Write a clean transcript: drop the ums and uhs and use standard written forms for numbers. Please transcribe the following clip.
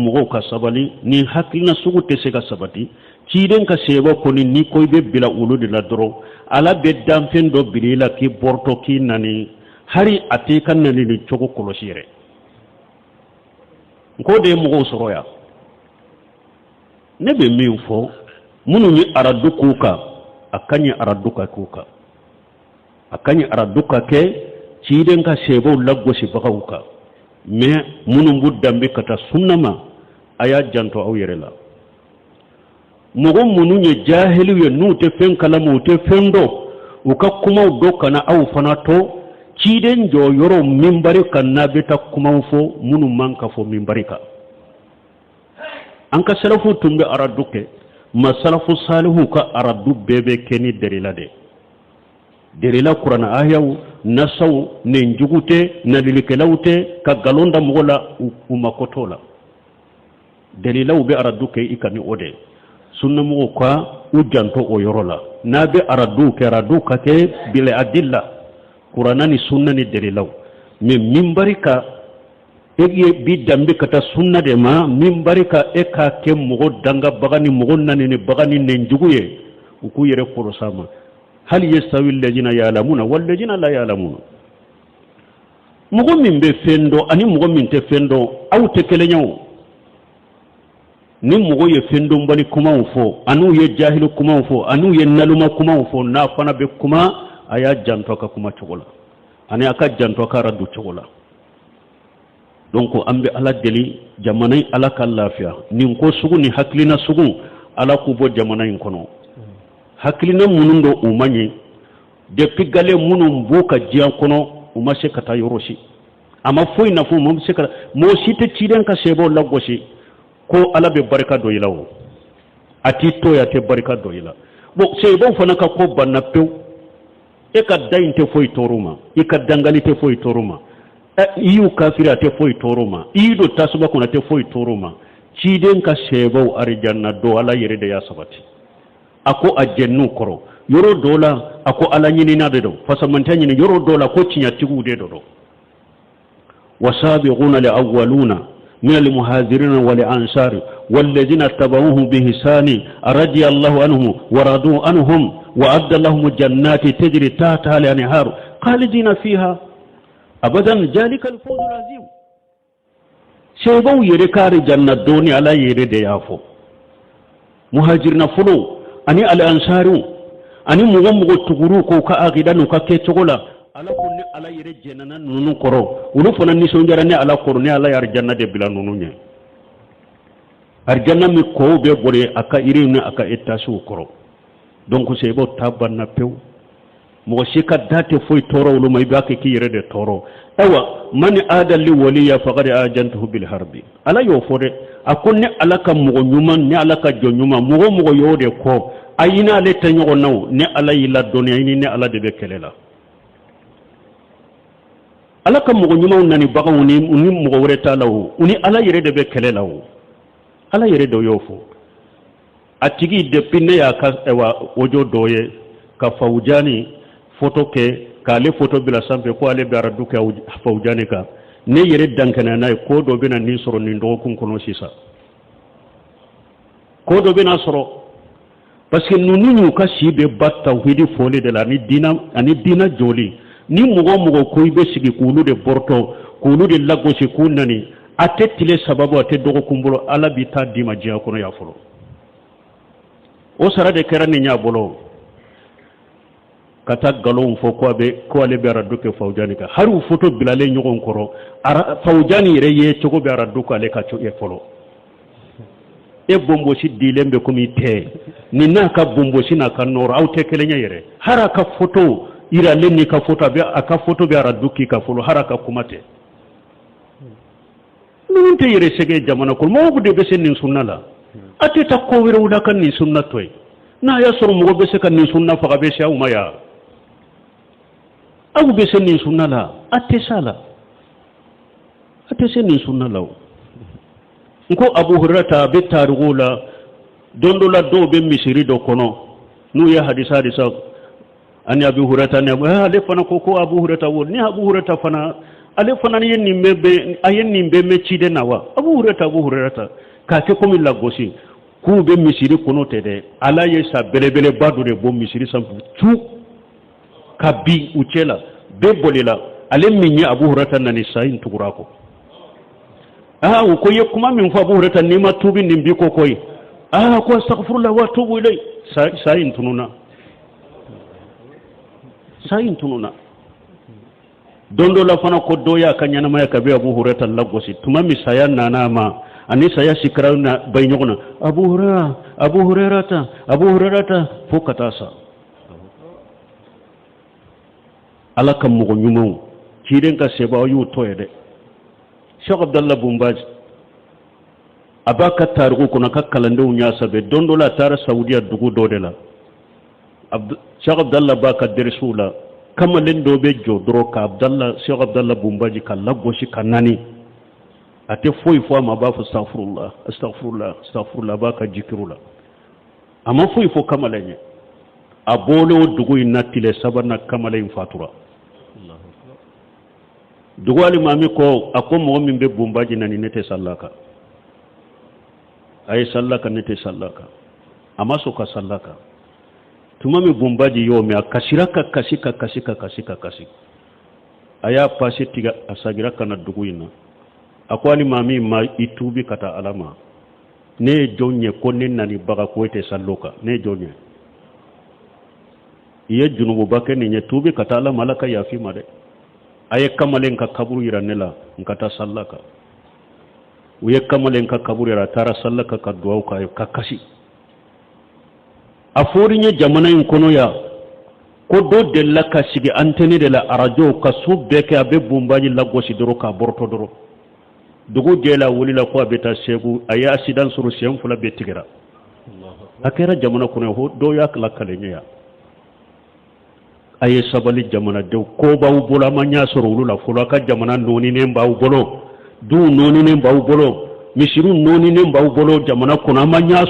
mɔgɔw ka sabali, nin hakilina sugu tɛ se ka sabati. Ciden ka sɛbɛ kɔni, n'i ko i bɛ bila olu de la dɔrɔn, Ala bɛ danfɛn dɔ bila i la k'i bɔrɔtɔ, k'i nani, hari a t'i ka nanini cogo kɔlɔsi yɛrɛ. N k'o de ye mɔgɔw sɔrɔ yan. Ne bɛ min fɔ minnu ye aradu k'u kan, a ka ɲi aradu ka k'u kan, a ka ɲi aradu ka kɛ ciden ka sɛbɛw lagosibagaw kan. Mais minnu b'u danbe ka taa sunna ma, a y'a janto aw yɛrɛ la. Mɔgɔ minnu ye jahiliw ye, n'u tɛ fɛn kalama, u tɛ fɛn dɔn, u ka kumaw dɔ kana aw fana to ciden jɔyɔrɔ minbari kan, n'a bɛ taa kumaw fɔ minnu man ka fɔ minbari kan. An ka salafu tun bɛ aradu kɛ, ma salafu salihu ka aradu bɛɛ bɛ kɛ ni dalila de, dalila kurana ayaw, nasaw. Nɛnjugu tɛ, nalilikɛlaw tɛ ka nkalon da mɔgɔ la, u mako t'o la. Dalilaw bɛ aradu kɛ i kan ni o de. Sunnamɔgɔw ka u janto o yɔrɔ la. N'a bɛ aradu kɛ, aradu ka kɛ bil adilla, kurana ni sunna ni dalilaw. Mais minbari kan, e ye bi danbe ka taa sunna de ma, minbari kan e k'a kɛ mɔgɔ dangabaga ni mɔgɔ naninibaga ni nɛnjugu ye, u k'u yɛrɛ kɔlɔsi a ma. Hal yastawi alladhina ya'lamuna walladhina la ya'lamuna? Mɔgɔ min bɛ fɛn dɔn ani mɔgɔ min tɛ fɛn dɔn, aw tɛ kelen ye o. Ni mɔgɔ ye fɛn dɔnbali kumaw fɔ, an'u ye jahili kumaw fɔ, an'u ye naloma kumaw fɔ, n'a fana bɛ kuma, a y'a janto a ka kuma cogo la, ani a ka janto a ka aradu cogo la. Donc an bɛ Ala deli, jamana in, Ala ka lafiya. Nin ko sugu ni hakilina sugu, Ala k'u bɔ jamana in kɔnɔ. Hakilina minnu don, u ma ɲɛ. Depuis gale minnu b'u ka diɲɛ kɔnɔ, u ma se ka taa yɔrɔ si, a ma foyi nafa, u ma se ka mɔgɔ si tɛ ciden ka sɛbɛw lagosi ko Ala bɛ barika don i la. O a t'i to yen, a tɛ barika don i la. Bon, sɛbɛw fana ka ko banna pewu. E ka da in tɛ foyi tɔɔrɔ ma, i ka dangali tɛ foyi tɔɔrɔ ma, i y'u kafiri, a tɛ foyi tɔɔrɔ ma, i y'i don tasuma kɔnɔ, a tɛ foyi tɔɔrɔ ma. Ciden ka sɛbɛw arijanna don, Ala yɛrɛ de y'a sabati. A ko a jɛn'u kɔrɔ yɔrɔ dɔw la, a ko Ala ɲinina de don, fasamantɛ ɲini yɔrɔ dɔw la, ko tiɲɛtigiw de don. Wasabiquna al-awwaluna من المهاجرين والأنصار والذين اتبعوهم بإحسان رضي الله عنهم ورضوا عنهم وأعد لهم جنات تجري تحتها الأنهار خالدين فيها أبدا ذلك الفوز العظيم. Sɛbɛw yɛrɛ ka arijanna doni, Ala yɛrɛ de y'a fɔ. Muhajirina fɔlɔ ani alansariw ani mɔgɔ mɔgɔ tuguru k'u ka akida n'u ka kɛcogo la, Ala ko ne Ala yɛrɛ jɛnana ninnu kɔrɔ, olu fana nisɔndiyara ne Ala kɔrɔ, ne Ala ye arijanna de bila ninnu ɲɛ, arijanna min kɔw bɛ bɔrɛ a ka yiriw ni a ka etasiw kɔrɔ. Donc sɛbɛw ta banna pewu. Mɔgɔ si ka da tɛ foyi tɔɔrɔ olu ma, i b'a kɛ k'i yɛrɛ de tɔɔrɔ. Ayiwa, man ada li waliya faqad ajantuhu bil harbi, Ala y'o fɔ dɛ. A ko ne Ala ka mɔgɔ ɲuman, ne Ala ka jɔn ɲuman, mɔgɔ mɔgɔ y'o de kɔ, a i n'ale tɛ ɲɔgɔn na o. Ne Ala y'i ladɔnniya, i ni ne Ala de bɛ kɛlɛ la. Ala ka mɔgɔ ɲumanw nani baganw ni ni mɔgɔ wɛrɛ t'a la o, u ni Ala yɛrɛ de bɛ kɛlɛ la o. Ala yɛrɛ de y'o fɔ. A tigi, depuis ne y'a ka ayiwa audio dɔ ye ka Fawujani photo kɛ k'ale photo bila sanfɛ ko ale bɛ aradu kɛ Fawujani kan, ne yɛrɛ dankɛnɛ n'a ye. Ko dɔ bɛna nin sɔrɔ nin dɔgɔkun kɔnɔ sisan, ko dɔ bɛna sɔrɔ, parce que ninnu y'u ka si bɛɛ ban tawhidi fɔli de la ani diina, ani diina jɔli. Ni mɔgɔ mɔgɔ ko i bɛ sigi k'olu de bɔrɔtɔ, k'olu de lagosi, k'u nani, a tɛ tile saba bɔ, a tɛ dɔgɔkun bolo, Ala b'i ta d'i ma diɲɛ kɔnɔ yan fɔlɔ. O sara de kɛra nin y'a bolo ka taa nkalonw fɔ ko a bɛ, ko ale bɛ aradu kɛ Fawujani kan. Hali u foto bilalen ɲɔgɔn kɔrɔ, Fawujani yɛrɛ ye cogo bɛ aradu k'ale ka ye fɔlɔ. E bonbosi dilen bɛ komi tɛ nin n'a ka bonbosi n'a ka nɔrɔ, aw tɛ kelen ye yɛrɛ. Hali a ka foto yiralen n'i ka foto, a bɛ a ka foto bɛ aradu k'i ka fɔlɔ, hali a ka kuma tɛ. Ninnu tɛ yɛrɛ sɛgɛn jamana kɔnɔ. Mɔgɔw de bɛ se nin sunna la, a tɛ taa ko wɛrɛw la ka nin sunna to yen. N'a y'a sɔrɔ mɔgɔ bɛ se ka nin sunna faga, bɛ se aw ma yan. Aw bɛ se nin sunna la, a tɛ se a la, a tɛ se nin sunna la. O n ko Abu Hurata a bɛ tariku la, don dɔ la dɔw bɛ misiri dɔ kɔnɔ, n'u ye hadisa ani Abu Hurata ni ale fana ko Abu Hurata wo ni Abu Hurata fana. Ale fana ye nin bɛɛ bɛ a ye nin bɛɛ mɛn ciden na wa? Abu Hurayra, Abu Hurayra k'a kɛ komi lagosi k'u bɛ misiri kɔnɔ tɛ dɛ. Ala ye sa belebeleba dɔ de bɔ misiri sanfɛ cu ka bin u cɛ la, bɛɛ bolila. Ale min ye Abu Hurayra nani, sa in tugura a kɔ. Aa, u ko i ye kuma min fɔ, Abu Hurayra, n'i ma tuubi nin b'i kɔ koyi. Aa, ko astaghfirullah wa atubu ilayhi. Sa in tununa, sa in tununa. Don dɔ la fana, ko dɔ y'a ka ɲɛnamaya kabi Abu Hurayra lagosi. Tuma min saya nana a ma, ani saya sikara na bay ɲɔgɔn na, Abu Hurayra, Abu Hurayra ta, Abu Hurayra ta, fo ka taa sa. Ala ka mɔgɔ ɲumanw, ciden ka sebaw y'u to ye dɛ. Cheikh Abdallah Bun Baz a b'a ka tariku kɔnɔ, a ka kalandenw y'a sɛbɛn. Don dɔ la, a taara Saudiya dugu dɔ de la. Cheikh Abdallah b'a ka derisiw la, kamalen dɔ bɛ jɔ dɔrɔn ka Abdallah, Cheikh Abdallah Bun Baji ka lagosi ka nani. A tɛ foyi fɔ a ma, a b'a fɔ astaghfirullah, astaghfirullah, astaghfirullah. A b'a ka jikiru la, a ma foyi fɔ kamalen ye. A bɔlen o dugu in na, tile sabanan, kamalen in fatura. Dugu alimami ko, a ko mɔgɔ min bɛ Bun Baji nani, ne tɛ sal'a kan. A ye sal'a kan, ne tɛ sal'a kan. A ma sɔn ka sal'a kan. Tuma min Bun Baji y'o mɛn, a kasira ka kasi ka kasi ka kasi ka kasi. A y'a pasi tigɛ, a sagira ka na dugu in na. A ko alimami ma, i tuubi ka taa Ala ma. Ne ye jɔn ye ko ne nanibaga ko e tɛ sal'o kan? Ne ye jɔn ye? I ye junububa kɛ nin ye, tuubi ka taa Ala ma, Ala ka yafi ma dɛ. A ye kamalen ka kaburu yira ne la, n ka taa sal'a kan. U ye kamalen ka kaburu yira, a taara sal'a kan ka duwawu k'a ye ka kasi. A fɔri n ye jamana in kɔnɔ yan ko dɔ delila ka sigi antenne de la, arajo, ka su bɛɛ kɛ, a bɛ Bun Baji lagosi dɔrɔn k'a bɔrɔtɔ dɔrɔn. Dugu jɛla, wulila ko a bɛ taa Segu, a ye accident sɔrɔ, sen fila bɛɛ tigɛra. A kɛra jamana kɔnɔ ko dɔw y'a lakale n ye yan. A ye sabali jamanadenw, ko b'aw bolo, a ma ɲɛ sɔrɔ olu la fɔlɔ. A ka jamana nɔɔninen b'aw bolo, duw nɔɔninen b'aw bolo, misiriw nɔɔninen b'aw bolo jamana kɔnɔ, a ma ɲɛ.